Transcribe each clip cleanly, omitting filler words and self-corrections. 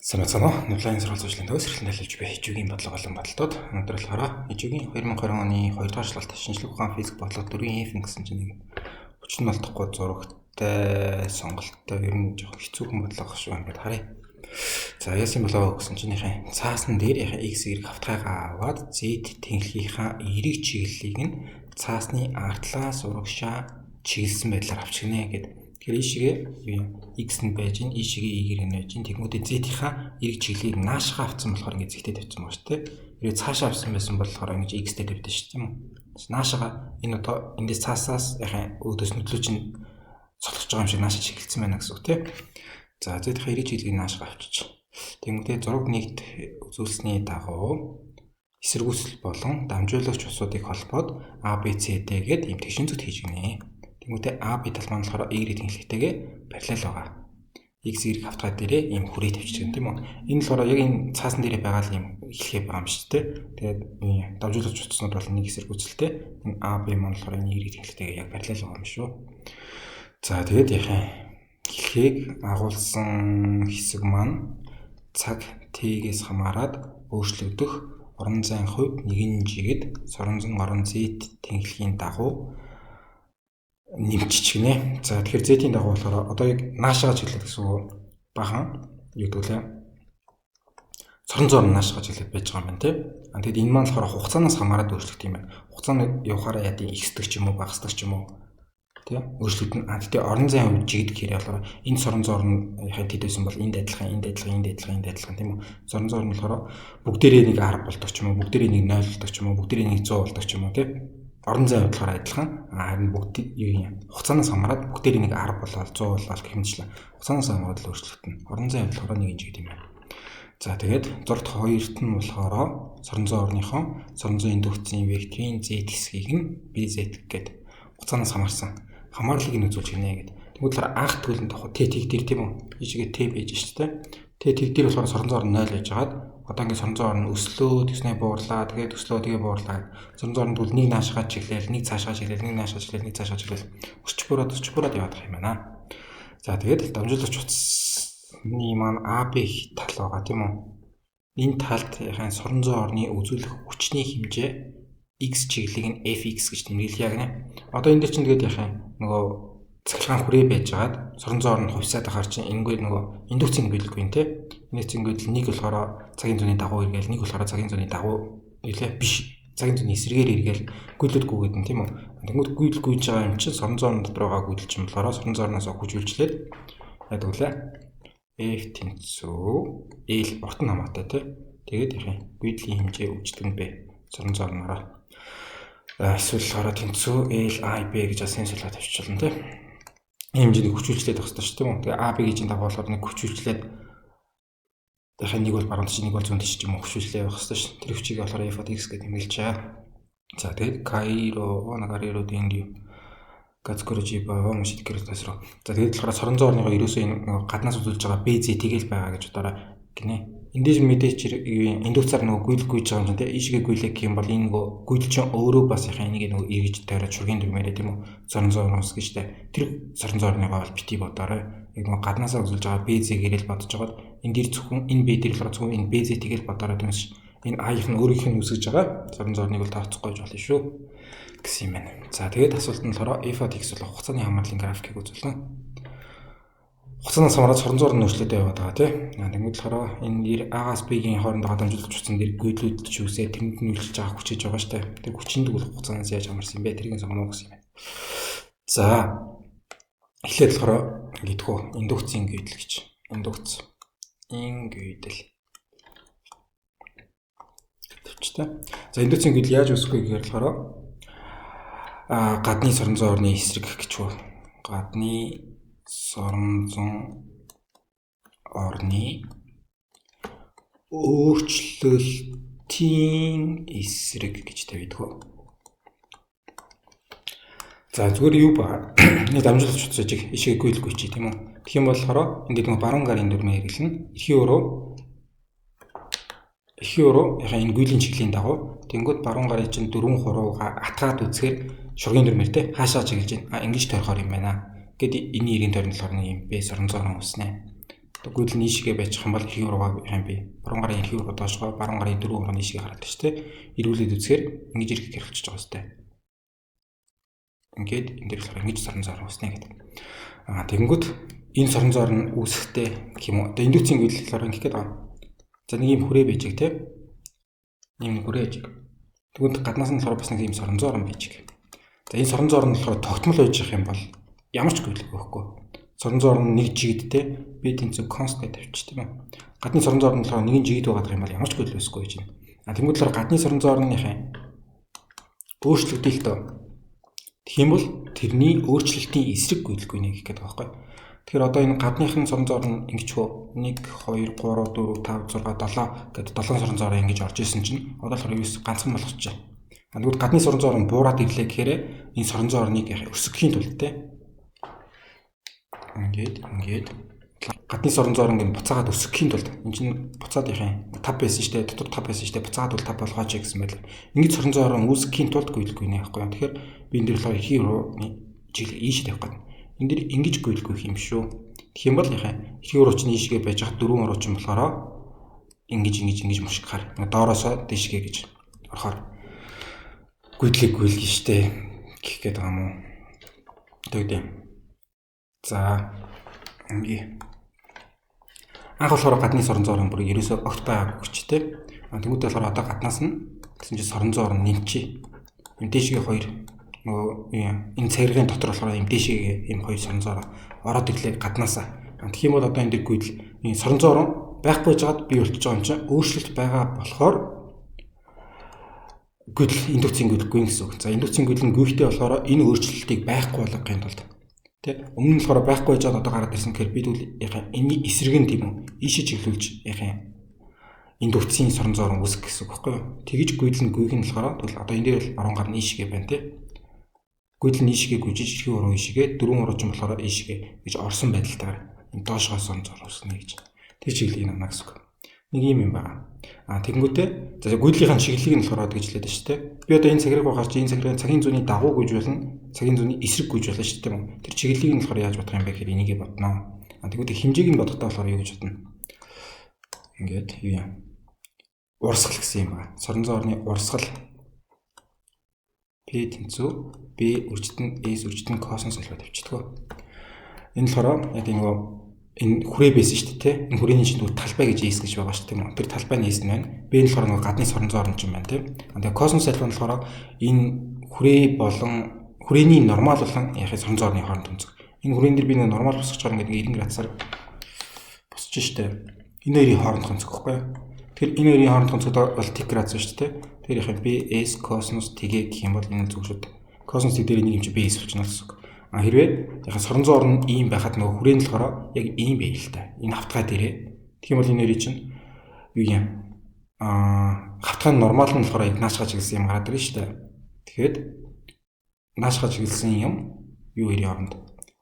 Сайн байцгаана уу? Нивлайн сургууль зуршлын төгс эрхлэн төлөвлөж буй хичээгийн бодлого болон бодолтууд. Өнөөдөр болохоор хичээгийн 2020 оны 2 дугаар шалгалт шинжлэх ухаан физик бодлого 4-ийн F гэсэн чинь нэг хүчин болдохгүй зурагтай сонголттой ер нь жоохон хэцүүхэн бодлого шүү ингээд харъя. За яасан болоо гэсэн чинь яхаа цаасан дээр яхаа x y хавтгайгаа аваад z тэнхлэгийнхаа эерэг чиглэлийг нь цаасны артлаас урагшаа чиглэсэн байдлаар авчихнэ гэдэг. Тэгэхээр ийшээ юу x нь байж гин, ийшээ y нь байж гин. Тэгмүүдээ z-ийнхаа эерэг чиглэлийг наашгаа авсан болохоор ингэ зэгтээ тавьсан байгаа шүү дээ. Хэрвээ цаашаа авсан байсан болохоор ингэж x-тэй тавьдаг шүү дээ, тийм үү? Наашгаа энэ одоо эндээс цаасаас яхаа өөдөөс нүдлүү чинь цолгож байгаа юм шиг наашаа чиглэлсэн байна гэсэн үг тийм. За z-ийнхаа эерэг чиглэлийг наашгаа авчиж. Тэгмүүдээ зураг нэгт үзүүлсэний дагуу эсэргүүцэл болон дамжуулагч усуудыг холбоод A B C D гээд ийм тэгшин зүт хийж гинэ. Тэнгүүтээ A B тал маань болохоор Y тэнхлэгтэйгээ параллел байгаа. X Y хавтгай дээрээ ийм хүрээ тавьчих юм тийм үү? Энэ болохоор яг энэ цаасан дээрээ байгаа л ийм эхлэхээ байгаа юм шүү дээ. Тэгээд дамжуулагч утаснууд бол нэг эсэргүүцэлтэй. Энэ A B маань болохоор энэ Y тэнхлэгтэйгээ яг параллел байгаа юм шүү. За тэгээд яхаа эхлэхийг агуулсан хэсэг маань цаг T-гээс хамаарат өөрчлөгдөх орон зайн хувь 1 жигэд соронзон орон Z тэнхлэгийн дагуу нэмчих гинэ. За тэгэхээр Z-ийн дагуу болохоор одоо яг наашаага чиглэл гэсэн үг бахан юу гэдэг лээ. Сорон зоор наашаага чиглэл байж байгаа юм байна тий. А тэгэд энэ маань болохоор хугацаанаас хамаарат өөрчлөгдөх юм байна. Хугацааны явахаараа яа ихсдэг ч юм уу багасдаг ч юм уу тий өөрчлөгдөн. А тэгтээ орон зайн хувьд жигд гэхээр болохоор энэ сорон зоор нь яхаа тэд байсан бол энд адилхан, энд адилхан, энд адилхан, энд адилхан тийм үү. Сорон зоор нь болохоор бүгдээрээ нэг 10 болдог ч юм уу, бүгдээрээ нэг 0 болдог ч юм уу, бүгдээрээ нэг 100 болдог ч юм уу тий. Орон зайн хувьд болохоор адилхан. Харин бүгд юу юм хугацаанаас хамаарат бүгдээрээ нэг 10 болоод 100 болоод гэх мэтчлээ. Хугацаанаас хамаарат л өөрчлөгдөнө. Орон зайн хувьд болохоор нэг юм юм байна. За тэгээд зурагт хоёрт нь болохоор сорон зайн орныхоо сорон зайн индукцийн векторын z хэсгийг нь bz гээд хугацаанаас хамаарсан хамаарлыг нь үзүүлж гинэ гэдэг. Тэгвэл болохоор анх төлөнд авах t тэг дээр тийм үү? Ийшээ t байж шүү дээ. T тэг дээр болохоор сорон зайн орн 0 байж хагаад одоо ингээд сорон зайн орн өслөө, тэгснэ буурлаа, тэгээд өслөө, тэгээ буурлаа. Сорон зайн орнд бол нэг наашгаа чиглэл, нэг цаашгаа чиглэл, нэг наашгаа чиглэл, нэг цаашгаа чиглэл өсч буураад өсч буураад яваад байгаа юм байна. За тэгээд дамжуулагч утасны маань AB тал байгаа тийм үү? Энэ талд яхаа сорон зайн орны үзүүлэх хүчний хэмжээ x чиглэлийг нь fx гэж тэмдэглэе гинэ. Одоо энэ дээр чинь тэгээд яхаа нөгөө цахилгаан хүрээ байжгаад сорон зоор нь хувьсаад ахаар чинь энэгүй нөгөө индукцийн гүйлгүй юм те. Индукцийн гүйл нэг болохоор цагийн зүүнний дагуу эргээл, нэг болохоор цагийн зүүнний дагуу илээ биш. Цагийн зүүнний эсрэгээр эргээл гүйлүүд гүгээд нь тийм үү. Тэнгүүд гүйл гүйж байгаа юм чинь сорон зоорн дотор байгаа гүйл чинь болохоор сорон зорноос хүч үйлчлээд яадаг лээ. F тэнцүү L урт нь хамаатай те. Тэгээд яхаа гүйдлийн хэмжээ үүсдэг нь B сорон зорноороо. Эсвэл болохоор тэнцүү L I B гэж бас энэ сулгаа тавьчихлаа те. Ийм хэмжээний хүч үйлчлээд байх хэрэгтэй шүү тийм үү. Тэгээ A B гэж дагуу болохоор нэг хүч үйлчлээд яхаа нэг бол баруун тийш нэг бол зүүн тийш ч юм уу хүч үйлчлээ явах хэрэгтэй шүү. Тэр хүчийг болохоор F от X гэж тэмдэглэж байгаа. За тэгээд Кайро Нагариро Дэндю Гацкоржиба Мушидкэр тасруу. За тэгээд болохоор сорон зоорныгоо ерөөсөө энэ гаднаас үзүүлж байгаа B Z тэгэл байгаа гэж бодорой гинэ. Эндээс мэдээч юу индукцаар нөгөө гүйл гүйж байгаа юм чинь те ийшээ гүйлэх гэх юм бол энэ нөгөө гүйл чинь өөрөө бас яхаа энийг нөгөө эргэж тойроод шургийн дүрмээрээ тийм үү сорон зоорноос гэж те тэр сорон зоорныгоо бол бити бодоорой. Яг нөгөө гаднаасаа үзүүлж байгаа B Z гэрэл бодож байгаад энэ дээр зөвхөн энэ B дээр болохоор зөвхөн энэ B Z тэгэл бодоорой түүнс энэ А-ийнх нь өөрийнх нь үүсгэж байгаа сорон зоорныг бол тооцохгүй гэж болно шүү гэсэн юм байна. За тэгээд асуулт нь болохоор F от X бол хугацааны хамаарлын графикийг үзүүлнэ. Хугацаанаас хамаарат сорон зоор нь өөрчлөлттэй яваад байгаа тий. Тэгмэд болохоор энэ нэр А-гаас B-гийн хооронд гадамжуулж утсан дэр гүйлүүд ч үсээ тэрэнд нь үйлчилж байгаа хүч гэж байгаа штэ. Тэр хүчин тэгвэл хугацаанаас яаж хамаарсан юм бэ? Тэрийг сонгоно гэсэн юм байна. За эхлээд болохоор гэдгүү индукцийн гүйдэл гэж. Индукц. Ин гүйдэл. Тавчтай. За индукцийн гүйдэл яаж үүсэх вэ гэхээр болохоор гадны сорон зоорны орны эсрэг гэж үү. Гадны сорон зон орны өөрчлөлтийн эсрэг гэж тавьдаг. За зүгээр юу ба нэг дамжуулагч утас ижиг ишээ гүйлгүй чи тийм үү. Тэгэх юм бол болохоор энд нэг баруун гарын дүрмээ хэрэглэнэ. Эхийн өрөө яхаа энэ гүйлийн чиглэлийн дагуу тэнгүүд баруун гарын чинь 4 хурууга атгаад үзэхээр шургийн дүрмээр те хаашаа чиглэж байна. А ингэж тойрохоор юм байна. Гэт энэний эрийн тойрон болохоор нэг юм B сорон зоорон үснэ. Одоо гүйдэл нь ийшгээ байчих юм бол эрхийн уруугаа юм би. Баруун гарын эрхийн уруу доошгоо, баруун гарын дөрвөн уруу ийшгээ гараад шүү дээ. Эргүүлээд үзэхээр ингэж ирэх хэрэлчиж байгаа сте. Ингээд энэ дээр болохоор ингэж сорон зоор үүснэ гэдэг. Аа тэгэнгүүт энэ сорон зоор нь үүсэхтэй гэх юм уу. Одоо индукцийн гүйдэл болохоор ингэх гээд байгаа. За нэг юм хүрээ байж те. Ийм нэг хүрээ байж. Тэгвэл гаднаас нь болохоор бас нэг ийм сорон зоор байж. За энэ сорон зоор нь болохоор тогтмол байж явах юм бол ямар ч гүйдэл өгөхгүй. Сорон зоор нь нэг жигд те. Би тэнцүү const гэж тавьчих тийм үү. Гадны сорон зоор нь болохоор нэгэн жигд байгаа юм бол ямар ч гүйдэл үүсэхгүй гэж байна. А тэгвэл болохоор гадны сорон зоор нь яхаа өөрчлөгдөе л дөө. Тэгэх юм бол тэрний өөрчлөлтийн эсрэг гүйдэлгүй нэ гэх гээд байгаа байхгүй. Тэгэхээр одоо энэ гадных нь сорон зоор нь ингэж хөө 1 2 3 4 5 6 7 гэд 7 сорон зоороо ингэж орж исэн чинь одоо болохоор юу ганцхан болгочихжээ. А тэгвэл гадны сорон зоор нь буураад ирлээ гэхээр энэ сорон зоорныг өсгөхийн тулд те ингээд гадны сорон зоор ингээд буцаагаад өсгөхийн тулд энэ чинь буцаад яхаа 5 байсан шүү дээ, дотор 5 байсан шүү дээ, буцаагаад бол 5 болгооч гэсэн байл. Ингээд сорон зоор нь үүсгэхийн тулд гүйлгүй нэ байхгүй. Тэгэхээр би энэ дээр болохоор эрхийн урууны чиглэл ийш тавих гэдэг. Энэ дэр ингэж гүйлгүй юм шүү. Тэгэх юм бол яхаа эрхийн уруу чинь ийшгээ байж хат дөрвөн уруу чинь болохоор ингэж мушгихаар доороосоо дээшгээ гэж орохоор гүйдлийг гүйлгэн штэ гэх гээд байгаа юм уу. Тэгдэм. За ингээ. Анх болохоор гадны сорон зоор нь бүр ерөөсөө огт байгаагүй ч те. Тэнгүүд болохоор одоо гаднаас нь гэсэн чинь сорон зоор нь нэмчи. Эм дээшгээ хоёр нөгөө энэ царигын дотор болохоор эм дээшгээ эм хоёр сорон зоор ороод ирлээ гаднаасаа. Тэгэх юм бол одоо энэ дэр гүйдэл энэ сорон зоор байхгүй жагаад бий болчихж байгаа юм чинь өөрчлөлт байгаа болохоор гүйдэл индукцийн гүйдэлгүй гэсэн үг. За индукцийн гүйдэл нь гүйхтэй болохоор энэ өөрчлөлтийг байхгүй болгохын тулд тэ өмнө нь болохоор байхгүй жаад одоо гараад ирсэн гэхээр бид үл яхаа энэний эсрэг нь тийм үү ийшээ чиглүүлж яхаа индукцийн сорон зоор үүсгэх гэсэн үг байхгүй юу. Тэгэж гүйдэл нь гүйх нь болохоор тэгвэл одоо энэ дээр бол баруун гар нь ийшгээ байна тэ. Гүйдэл нь ийшгээ гүйжиж эрхийн уруу ийшгээ дөрвөн уруу чинь болохоор ийшгээ гэж орсон байдалтайгаар энэ доошгоо сорон зоор үүснэ гэж. Тэр чиглэлийг авна гэсэн үг. Нэг юм юм байна. А тэгэнгүүтээ за гүйдлийнхэн чиглэлийг нь болохоор гэж хэлээд байна шүү дээ. Би одоо энэ цагийг гарч энэ цагийн цагийн зүүнний дагуу гүйж болно, цагийн зүүнний эсрэг гүйж болно шүү дээ. Тэр чиглэлийг нь болохоор яаж бодох юм бэ гэхээр энийгээ бодно. А тэгвэл хэмжээг нь бодохдоо болохоор юу гэж бодно? Ингээд юу юм? Урсгал гэсэн юм байна. Сорон зоорны урсгал P тэнцүү B үржитэн S үржитэн косинус альфа тавьчихдаг. Энэ болохоор яг нөгөө энэ хүрээ байсан шүү дээ, тэ. Энэ хүрээний чинь нөгөө талбай гэж S гэж байгаа шүү дээ, тийм үү. Тэр талбайны S нь байна. B нь болохоор нөгөө гадны сорон зоор нь ч юм байна, тийм. Тэгээ косинус альфа нь болохоор энэ хүрээ болон хүрээний нормал болон яхаа сорон зоорны хооронд өнцөг. Энэ хүрээн дээр би нэг нормал босгочоор ингээд 90 градусаар босч штэ. Энэ хоёрын хоорондох өнцөг байхгүй юу? Тэгэхээр энэ хоёрын хоорондох өнцөг бол тэг градус шүү дээ. Тэгэхээр яхаа B S косинус тэг гэх юм бол энэ зүг шүү дээ. Косинус тэг дээр энийг юм чи B S болчихно гэсэн үг. А хэрвээ яхаа сорон зоор нь ийм байхад нөгөө хүрээ нь болохоор яг ийм байл л та. Энэ хавтгай дээрээ. Тэгэх юм бол энэ хоёрын чинь юу юм? Хавтгай нь нормал нь болохоор яг наашгаа чиглэсэн юм гараад ирнэ шүү дээ. Тэгэхээр наашгаа чиглэсэн юм юу хоёрын хооронд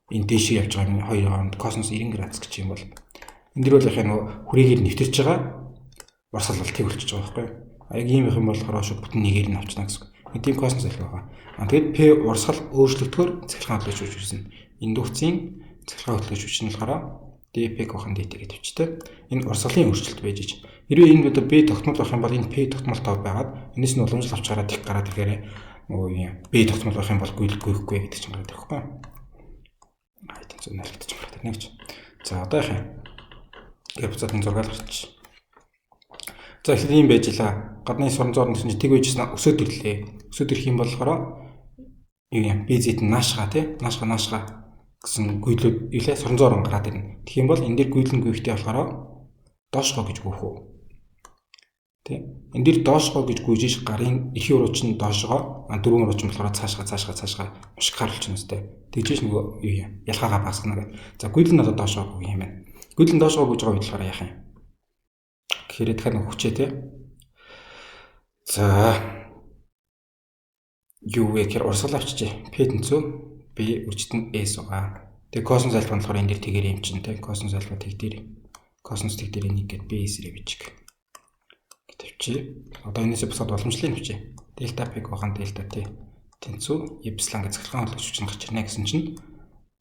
энэ дээшээ явж байгаа юм хоёрын хооронд косинус 90 градус гэж юм бол энэ дэр бол яхаа нөгөө хүрээгээр нэвтэрч байгаа урсгал бол тэг болчихж байгаа байхгүй юу? Яг ийм их юм болохоор шууд бүтэн нэгээр нь авчна гэсэн үг. Нэг тийм косинус альфа байгаа. А тэгэд P урсгал өөрчлөгдөхөөр цахилгаан хөдөлгөөж хүч үүснэ. Индукцийн цахилгаан хөдөлгөөж хүч нь болохоор dp кохын dt гэж тавьчихтай. Энэ урсгалын өөрчлөлт байж ич. Хэрвээ энэ одоо B тогтмол байх юм бол энэ P тогтмол тав байгаад энэс нь уламжлал авч гараад их гараад ирэхээр нөгөө юм B тогтмол байх юм бол гүйлгэхгүй гэдэг чинь гараад ирэх байхгүй. А тийм зөв нэлэгдэж гараад ирнэ гэж. За одоо яах юм? Тэгэхээр буцаад энэ зургаал гарчих. За эхлээд ийм байж лаа. Гадны сорон зоор гэсэн чинь тэг байжсэн өсөд ирлээ. Өсөд ирэх юм болохоор юу юм? BZ нь наашгаа тий? Наашгаа гэсэн гүйдлүүд илээ сорон зоор гараад ирнэ. Тэгэх юм бол энэ дэр гүйдлэн гүйхтэй болохоор доошгоо гэж гүйх үү? Тий? Энэ дэр доошгоо гэж гүйжиж гарын эрхийн уруу чинь доошгоо, дөрвөн уруу чинь болохоор цаашгаа мушгихаар болчихно үстэй. Тэгжээж нөгөө юу юм? Ялгаагаа багасгана гэдэг. За гүйдэл нь одоо доошгоо гүйх юм байна. Гүйдэл нь доошгоо гүйж байгаа үед болохоор яах юм? Тэгэхээр тэгэхээр нэг хүчээ тий. За юу вэ гэхээр урсгал авчижээ. P тэнцүү B үржитэн S байгаа. Тэгээ косинус альфа нь болохоор энэ дэр тэгэр юм чинь тий. Косинус альфа тэг дээр. Косинус тэг дээр 1 гэд B S-ээр бичих. Тавьчих. Одоо энэсээ бусад боломжлын тавьчих. Дельта P гохон дельта T тэнцүү эпсилон гэж цахилгаан хөдөлгөөж хүч нь гарч ирнэ гэсэн чинь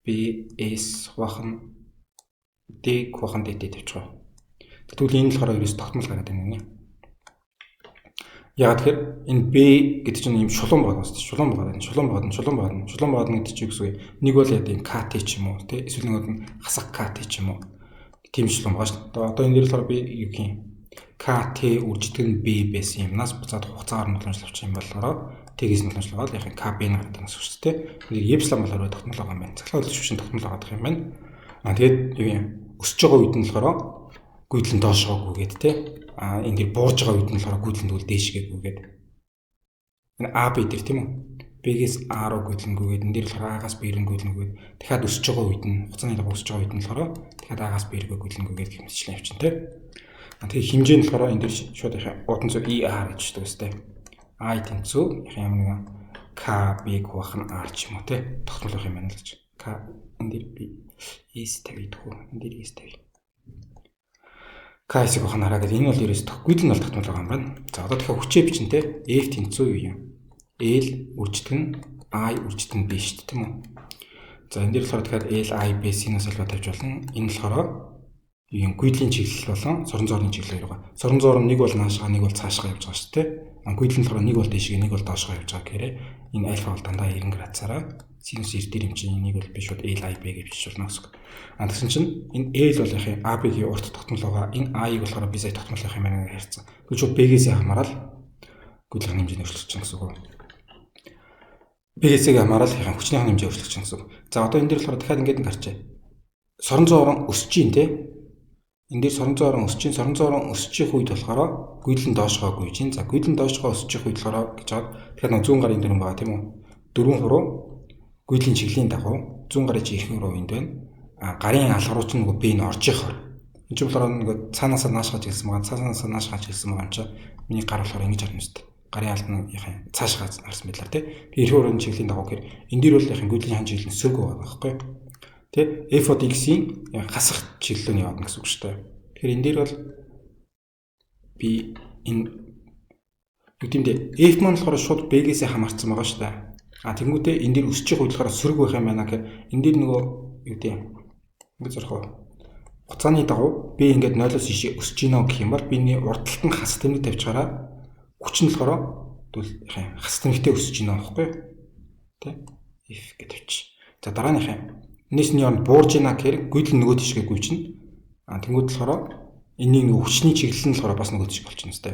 B S хуваах нь D хувахан DT тавьчих. Тэгвэл энэ болохоор ерөөс тогтмол гараад байна гэнэ. Яг тэгэхээр энэ B гэдэг чинь ийм шулуун байгаа юм шүү дээ. Шулуун байгаа, шулуун байгаа, шулуун байгаа, шулуун байгаа гэдэг чинь гэсэн үг. Нэг бол яа гэм КТ ч юм уу, тий? Эсвэл нэг нь хасах КТ ч юм уу. Тийм шулуун байгаа шүү дээ. Одоо энэ дээр болохоор би юу гэх юм? КТ үржигдэг нь B байсан юмнаас буцаад хугацаагаар нь уламжлал авчих юм болохоор Т-гээс нь уламжлал аваад яг КБ нь гараад байгаа шүү дээ. Нэг эпсилон болохоор тогтмол байгаа юм байна. Цахилгаан хөдөлгөөн тогтмол байгаа юм байна. Аа тэгээд юу юм? Өсөж байгаа үед нь болохоор гүйдлэн доошгоо гүгээд те. А энэ дэр буурж байгаа үед нь болохоор гүйдлэн тэгвэл дээшгээ гүгээд. Энэ А Б дээр тийм үү? Б-гээс А руу гүйдлэн гүгээд, энэ дээр болохоор А-гаас Б рүү гүйдлэн гүгээд. Дахиад өсөж байгаа үед нь хугацааны дагуу өсөж байгаа үед нь болохоор дахиад А-гаас Б рүү гүйдлэн гүгээд гэх мэтчлэн явчихна те. А тэгээ хэмжээ нь болохоор энэ дэр шууд их уутан зүү ER гэж хэлдэг өстэй. I тэнцүү яг ямар нэгэн К Б хуваах нь R ч юм уу те. Тогтмол байх юм байна л гэж. К энэ дэр би S 50 дэх үү? Энэ дэр S 50. К-ийг бахан хараа гэдэг энэ бол ерөөс гүйдэл нь бол тогтмол байгаа юм байна. За одоо тэгэхээр хүчээ бичин те. F тэнцүү юу юм? L үржигдэг нь I үржигдэг нь B шүү дээ тийм үү? За энэ дээр болохоор тэгэхээр L I B синус альфа тавьж болно. Энэ болохоор юм гүйдлийн чиглэл болон сорон зоорны чиглэл хоёр байгаа. Сорон зоор нь нэг бол наашгаа, нэг бол цаашгаа явж байгаа шүү дээ. А гүйдэл нь болохоор нэг бол дээшгээ, нэг бол доошгоо явж байгаа гэхээр энэ альфа бол дандаа 90 градусаараа синус 90 дээр юм чинь энийг бол би шууд L I B гэж бичиж болно гэсэн үг. А тэгсэн чинь энэ L бол яг A B-гийн урт тогтмол байгаа. Энэ I-г болохоор би сая тогтмол байх юм байна гэж ярьсан. Тэгвэл шууд B-гээс хамаарал гүйдлийн хэмжээний өөрчлөлт чинь гэсэн үг. B-гээс хамаарал яг хүчний хэмжээ өөрчлөлт чинь гэсэн үг. За одоо энэ дээр болохоор дахиад ингэж гарчээ. Сорон зоорон өсөж чинь те. Энэ дээр сорон зоорон өсөж чинь, сорон зоорон өсөж их үед болохоор гүйдэл нь доошгоо гүйж чинь. За гүйдэл нь доошгоо өсөж их үед болохоор гэж хаад тэгэхээр нэг зүүн гарын дөрвөн байгаа тийм үү? Дөрвөн хуруу гүйдлийн чиглэлийн дагуу зүүн гарын чи эрхэн рүү энд байна. А гарын алга руу чинь нөгөө B нь орж ихор. Энд чинь болохоор нөгөө цаанаасаа наашгааж ирсэн байгаа, цаанаасаа наашгааж ирсэн байгаа юм чинь миний гар болохоор ингэж харна үст. Гарын алд нь яхаа цаашгаа харсан байдлаар тий. Эрхэн рүү чиглэлийн дагуу гэхээр энэ дээр бол яхаа гүйдлийн хан чиглэл нь сөрөг байгаа байхгүй юу? Тэ F од X-ийн хасах чиглэлөө нь явна гэсэн үг шүү дээ. Тэгэхээр энэ дээр бол би энэ юу гэмдэ F маань болохоор шууд B-гээс хамаарсан байгаа шүү дээ. А тэнгуүтээ энэ дээр өсөж байгаа болохоор сөрөг байх юм байна гэхээр энэ дээр нөгөө юу гэдэг ингэ зорох уу? Хугацааны дагуу B ингээд 0-оос ийшээ өсөж гинэ гэх юм бол биний урд талд нь хас тэмдэг тавьчихаараа хүч нь болохоор тэгвэл хас тэмдэгтэй өсөж гинэ байхгүй юу? Тэ F гэж тавьчих. За дарааных юм. Энэс нь явна буурж гинэ гэхээр гүйдэл нөгөө тийшгээ гүйчнэ. А тэнгуут болохоор энэний нөгөө хүчний чиглэл нь болохоор бас нөгөө тийш болчихно сте.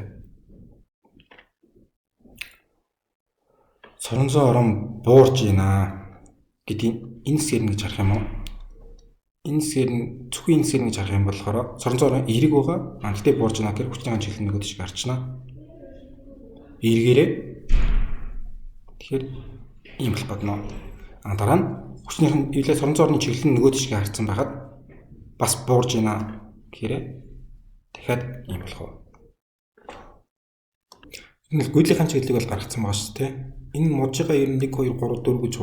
Сорон зоо орон буурж гинэ гэдгийг энэ хэсгээр нь гэж харах юм уу? Энэ хэсгээр нь зөвхөн энэ хэсгээр нь гэж харах юм болохоор сорон зоо орон эерэг байгаа. А тэгтээ буурж гинэ гэхээр хүчний чиглэл нь нөгөө тийш гарчна. Эргээрээ. Тэгэхээр ийм болох болно. А дараа нь хүчнийх нь илээ сорон зоорны чиглэл нь нөгөө тийшгээ харцсан байхад бас буурж гинэ гэхээр дахиад ийм болох уу. Энэ гүйдлийн чиглэлийг бол гаргацсан байгаа шүү дээ. Энэ мужигаа ер нь 1 2 3 4 гэж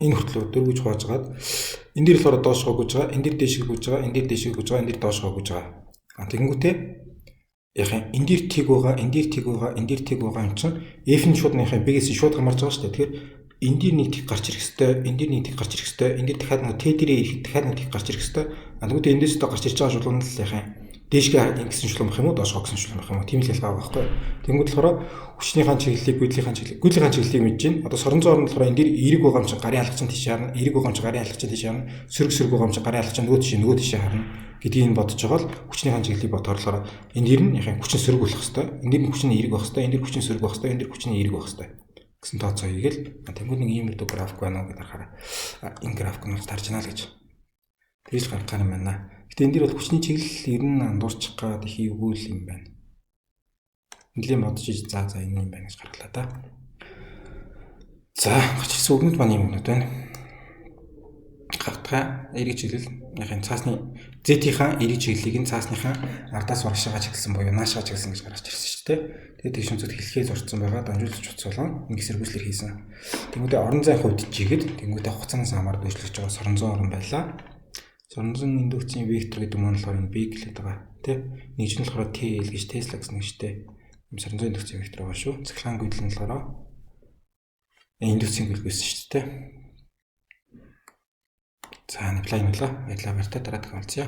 энэ хүртэл 4 гэж хувааж хагаад энэ дээр болохоор доошгоо гүйж байгаа, энэ дээр дээшгээ гүйж байгаа, энэ дээр дээшгээ гүйж байгаа, энэ дээр доошгоо гүйж байгаа. А тэгэнгүүтээ яг энэ дээр тэг байгаа, энэ дээр тэг байгаа, энэ дээр тэг байгаа юм чинь F нь шууд нэг B-гээс шууд хамаарч байгаа шүү дээ. Тэгэхээр энэ дээр нэг тэг гарч ирэх хэвээр, энэ дээр нэг тэг гарч ирэх хэвээр, энэ дээр дахиад нэг Т дээрээ ирэхэд дахиад нэг тэг гарч ирэх хэвээр. А тэгвэл эндээс одоо гарч ирж байгаа шулуун нь л яг дээшгээ ингэсэн шулуун байх юм уу, доошгоо гэсэн шулуун байх юм уу? Тийм л ялгаа байгаа байхгүй. Тэнгүүд болохоор хүчнийхээ чиглэлийг, гүйдлийнхаа чиглэлийг, гүйдлийнхаа чиглэлийг мэдэж байна. Одоо сорон зоорн болохоор энэ дээр эерэг байгаа юм чинь гарын алга чинь тийш харна, эерэг байгаа юм чинь гарын алга чинь тийш харна, сөрөг сөрөг байгаа юм чинь гарын алга чинь нөгөө тийш харна гэдгийг нь бодож байгаа л хүчнийхээ чиглэлийг бодохоор болохоор энэ дэр нь яг хүчин сөрөг болох хэвээр, энэ дэр нь хүчин эерэг байх хэвээр, энэ дэр хүчин сөрөг байх хэвээр, энэ дэр хүчин эерэг байх хэвээр гэсэн тооцоо хийгээл тэнгууд нэг ийм өрдөө график байна уу гэдээ харахаар энэ график нь бол тарж байна л гэж тэгж гаргах юм байна. Гэтэ энэ дэр бол хүчний чиглэл ер нь андуурчих гад их эвгүй л юм байна. Нэлийн бодож иж за энэ юм байна гэж гаргалаа да. За гарч ирсэн үгнүүд маань ийм үгнүүд байна. Гавтгай эерэг чиглэл яг энэ цаасны Z-ийнхаа эерэг чиглэлийг нь цаасныхаа ардаас урагшаага чиглэсэн буюу наашгаа чиглэсэн гэж гарч ирсэн шүү дээ. Тэгээд тэгш өнцөд хэлхээ зурцсан байгаа дамжуулж утас болон ингэ сэргүүцлэр хийсэн. Тэнгүүдээ орон зайн хувьд чигэд тэнгүүдээ хугацаанаас хамаард өөрчлөгдөж байгаа сорон зоон орон байлаа. Сорон зоон индукцийн вектор гэдэг маань болохоор энэ B гэлээд байгаа тий. Нэг нь болохоор T L гэж Tesla гэсэн нэг шүү дээ. Ийм сорон зоон индукцийн вектор байгаа шүү. Цахилгаан гүйдэл нь болохоор индукцийн гүйдэл гэсэн шүү дээ. За, Niplay болоо. Баярлалаа, баяртай, дараа дахин уулзъя.